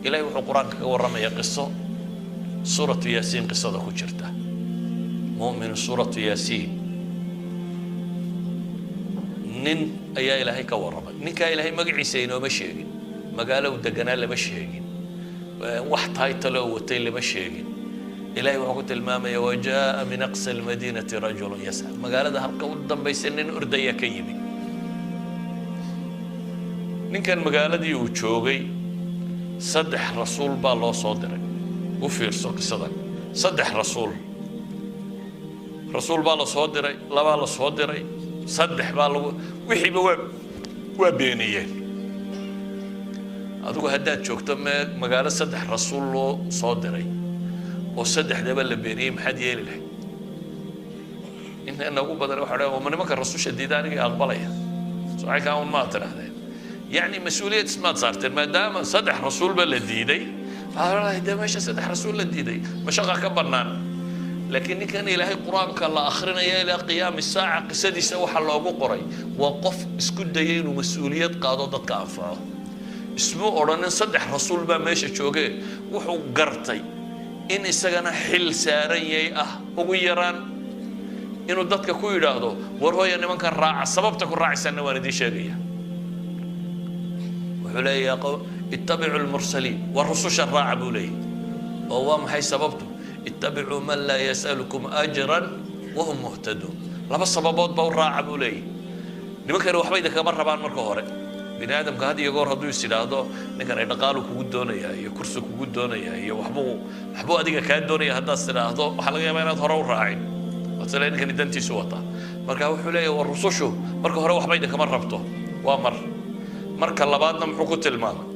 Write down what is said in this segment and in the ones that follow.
Ilahay wuxuu Qur-aanka kaga warramaya qiso Suuratu Yaasiin, qisada ku jirta mu'min Suuratu Yaasiin. Nin ayaa Ilaahay ka warramay. Ninkaa Ilaahay magaciisa inooma sheegin, magaalo uu deganaa lama sheegin, wax title oo watay lama sheegin. Ilahay wuxuu ku tilmaamaya: وجاء من أقصى المدينة رجل يسعى. Magaalada halka u dambaysa nin ordaya ka yimi. Ninkan magaaladii uu joogay saddex rasuul baa loo soo diray. U fiirso qisadan. Saddex rasuul baa la soo diray, labaa la soo diray, saddex baa lagu wixiiba waa beeniyeen. Adigu haddaad joogto mee magaalo saddex rasuul loo soo diray oo saddexdaba la beeniyey, maxaad yeeli lahayd? Inta inagu badan waxa dhan ma nimanka rasusha diida aniga aqbalaya socaynkaa un maad tidhahdeen? Yacni mas-uuliyad ismaad saarteen maadaama saddex rasuulba la diiday. Waxaad odhanahay dee meesha saddex rasuul la diiday mashaqa ka bannaan. Laakiin ninkan Ilaahay Qur-aanka la akrinaya ilaa qiyaami saaca qisadiisa waxa loogu qoray waa qof isku dayay inuu mas-uuliyad qaado, dadka anfaco. Ismu odhanin saddex rasuul baa meesha joogee. Wuxuu gartay in isagana xil saaran yay ah ugu yaraan inuu dadka ku yidhaahdo: "War hooya, nimankan raaca, sababta ku raacaysanna waan idiin sheegaya." Wuxuu leeyahay: "اتبعوا المرسلين." War rususha raaca, buu leeyahy. Oo waa maxay sababtu? "اتبعوا من لا يسألكم أجرا وهم مهتدون." Laba sababood ba u raaca, buu leeyahy. Nimankani waxba idinkama rabaan. Marka hore, bini aadamka had iyo goor hadduu is idhaahdo ninkan ay dhaqaalu kugu doonaya iyo kursi kugu doonaya iyo waxbuu adiga kaa doonaya, haddaad is idhaahdo, waxaa laga yaabaa inaad hore u raacin. Waad ninkani dantiisu wataa. Marka wuxuu leeyahy: war rusushu marka hore waxba idinkama rabto. Waa mar. Marka labaadna muxuu ku tilmaamay?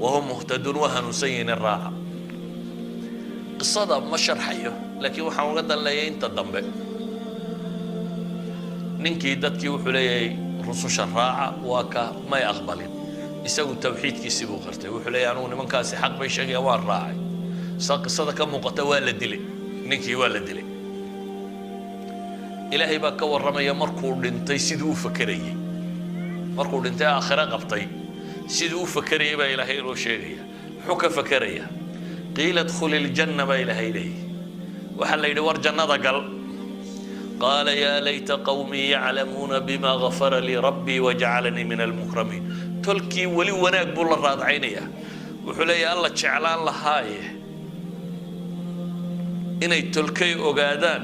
وهم مهتدون, waa hanuunsan yihiin, in raaca. Qisada ma sharxayo, laakiin waxaan uga dan leeyahay inta dambe. Ninkii dadkii wuxuu leeyahay rususha raaca, waa ka may aqbalin. Isagu tawxiidkiisii buu qartay. Wuxuu leeyahay: "Anugu nimankaasi xaq bay sheegayaan, waan raacay." Sa qisada ka muuqata, waa la dilay ninkii, waa la dilay. Ilaahay baa ka warramaya markuu dhintay siduu u fakerayey. Markuu dhintay, aakhire qabtay, siduu u fakerayay baa Ilaahay inoo sheegaya. Muxuu ka fakerayaa? "قيل ادخل الجنة" baa Ilaahay leeyahy. Waxaa la yidhi: "War jannada gal." قال يا ليت قومي يعلمون بما غفر لي ربي وجعلني من المكرمين. Tolkii weli wanaag buu la raadcaynayaa. Wuxuu leeyahay: "Alla jeclaan lahaaye inay tolkay ogaadaan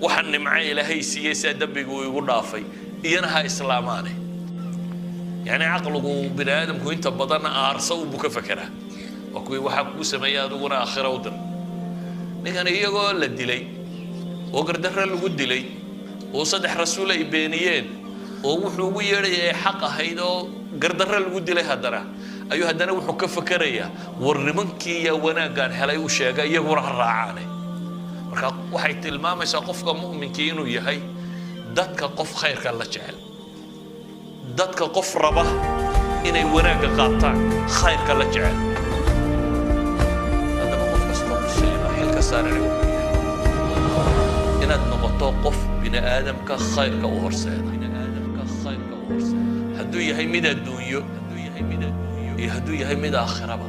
waxa nimco Ilaahay siiyey, sidaa dembigu uu igu dhaafay, iyana ha islaamaane." Yacni caqligu bini aadamku inta badan aarsa unbuu ka fekeraa. Waa kuwii waxaa kuu sameeyey, adiguna aakhira u dir. Ninkan iyagoo la dilay oo gardarre lagu dilay oo saddex rasuul ay beeniyeen oo wuxuu ugu yeedhayay ay xaq ahayd oo gardarre lagu dilay, haddana ayuu haddana wuxuu ka fakerayaa: "War nimankii yaa wanaaggaan helay u sheega, iyaguna ha raacaane." Marka waxay tilmaamaysaa qofka mu'minkii inuu yahay dadka qof khayrka la jecel, dadka qof raba inay wanaagga qaataan, khayrka la jecel. Haddaba qof kastoo muslima xilka saaran wuxuu yahay inaad noqoto qof bini aadamka khayrka u horseeda, bini aadamka khayrka u horseeda, hadduu yahay mid adduunyo, hadduu yahay mid adduunyo iyo hadduu yahay mid aakhiraba.